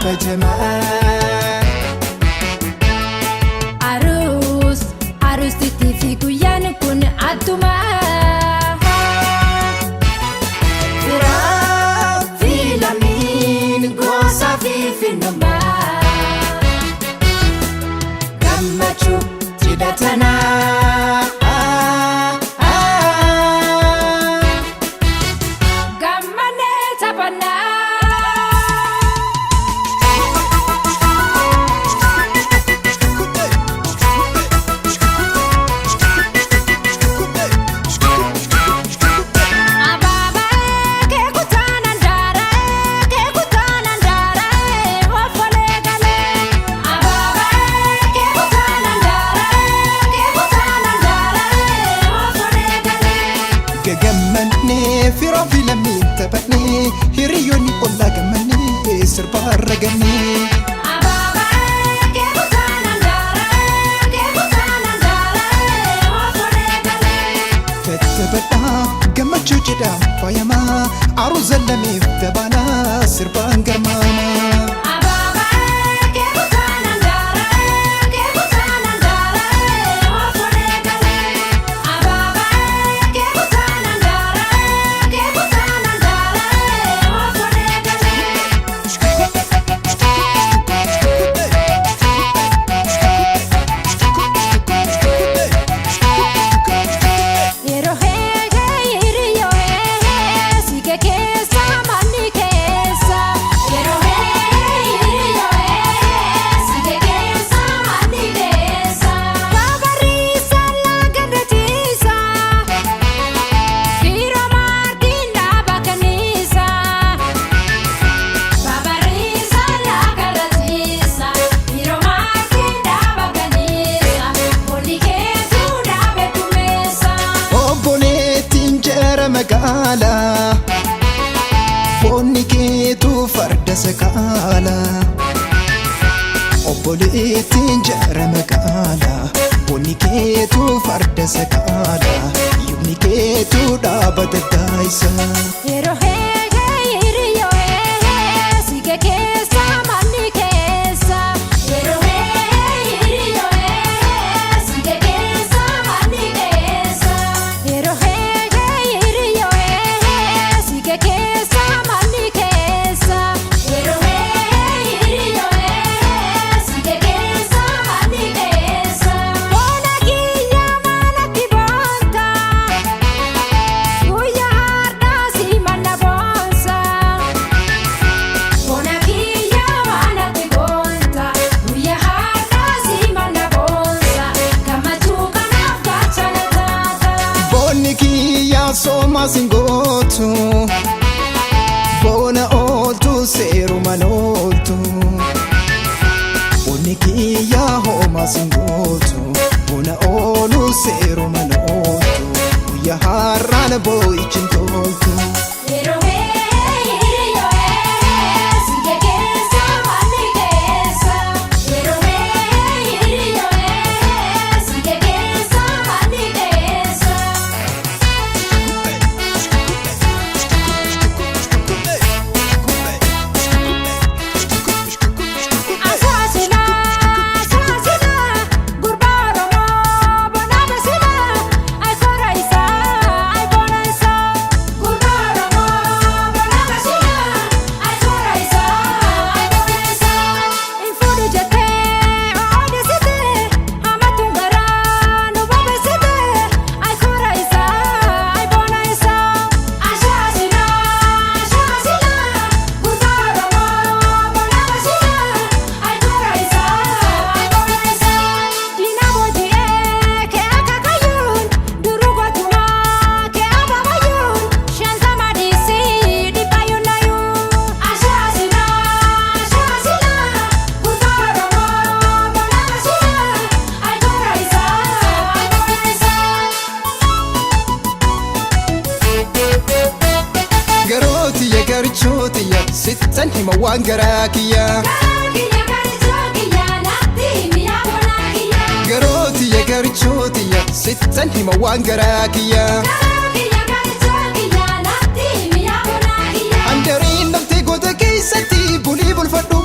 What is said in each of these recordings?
kabajamaa. Aruus aruustitti fi guyyaan kun adduma. Firaa fi lammiin gosa fi finnummaa. Gammachuu cidha tanaa. Gammannee taphannaa. Abaabaa keekutaan andaara keekutaan andaara ofolee galee. Abaabaa keekutaan andaara keekutaan andaara ofolee galee. Gagammannee firaa fi lammiin taphannee, hiriyoonni ollaa gammannee sirbaa ragannee. Abaabaa keekutaan andaara keekutaan andaara ofolee galee. Tattabadhaa gammachuu jedhaa faayamaa, aruuza lameef dabaalaa sirbaan garmaamaa. Abaabaa keekutaan andaara keekutaan andaara ofolee galee. Abaabaa keekutaan andaara keekutaan andaara ofolee galee. Yeroo heegee hiriyyoo heegee siike keessa manni keessa. Yeroo heegee hiriyyoo heegee siike keessa manni keessa. Babarriisa laga ciisa fiiroo maartiin dhaaba kanniisa. Babarriisa laga ciisa fiiroo maartiin dhaaba kanniisa boonni keetuu dhaabe kumeessa. Obboleettiin jara magaalaa, boonni keetuu farda sakaalaa. Obboleettiin jara magaalaa, boonni keetuu farda sakaalaa, yubni keetuu dhaaba daddaayisa. Yeroo heegee hiriyyoo heegee siike keessa manni keessa. Yeroo heegee hiriyyoo heegee siike keessa manni keessa. Yeroo heegee hiriyyoo heegee siike keessa manni keessa. Yeroo heegee hiriyyoo heegee siike keessa manni keessa. Boona kiyya manatti boonta. Guyyaa har'aa si manna boonsa. Bona kiyya manatti boonta. Guyyaa har'aa si manna boonsa. Gammachuu kanaaf gaachana taata. Boonni kiyyaa soomaa singootu, boona ooltu seerumaan ooltu. Boonni kiyyaa hoomaa singootu, boona oolu seerumaan ooltu. Guyyaa har'aan boo'ichi hin toltu. Yeroo hiriyyoo siike keessa manni keessa. Yeroo hiriyyoo siike keessa manni keessa. Asaasila asaasila gurbaa Oromoo bona basila ayikoora isaa ayikoora isaa. Gurbaa Oromoo bona basila ayikoora isaa ayikoora isaa. Nfuudhu jettee odeessite hamatuun garaa nu bobeessite ayikoora isaa ayikoora isaa. Asaasila asaasila gurbaa Oromoo bona basila ayikoora isaa ayikoora isaa. Diina booji'ee kee akaakayyuun duruu gootumaa kee abaabayyuun shantama dhiisii dhibbayyuun layyuun. Asaasila asaasila gurbaa Oromoo bona basila ayikoora isaa ayikoora isaa. Garootiyya garchootiyya sittan hima waan garaa kiyya. Kiyya garjoo kiyya natti mi'a bonaa kiyya. Garootiyya garchootiyya sittan hima waan garaa kiyya. Kiyya garjoo kiyya natti mi'a bonaa kiyya. Handariin loltee goota keessatti bulii bulfadhu.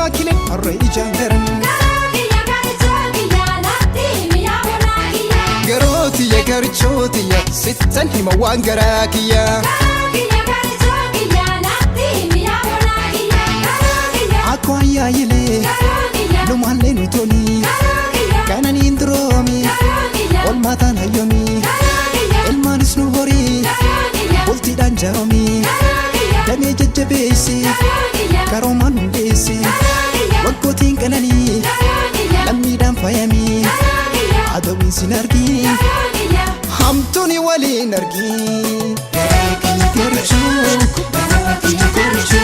Akaakileen har'a ijaan garan. Garaa kiyya garichoo kiyya natti mi'a bonaa kiyya. Garootiyya garichootiyya sittan hima waan garaa kiyya. Garaa kiyya garichoo kiyya natti mi'a bonaa kiyya. Garaa kiyya. Akkoo ayyaayilee Garaa kiyya. lumaallee nu toli. Garaa kiyya. Kananiin duroomi Garaa kiyya. olmaataan hayyomi. Garaa kiyya. Ilmaanis nu horii Garaa kiyya. bultiidhaan jaaromi. Garaa kiyya. Damee jajjabeessi Garaa kiyya. karoomaan hundeessi. Garaa kiyya. Waggootiin qananii Garaa kiyya. lammiidhaan faayamii. Garaa kiyya. Adawiin sin argii Garaa kiyya. hamtuuni waliin argii. Garaa kiyya garichoo garaa kiyya garichoo.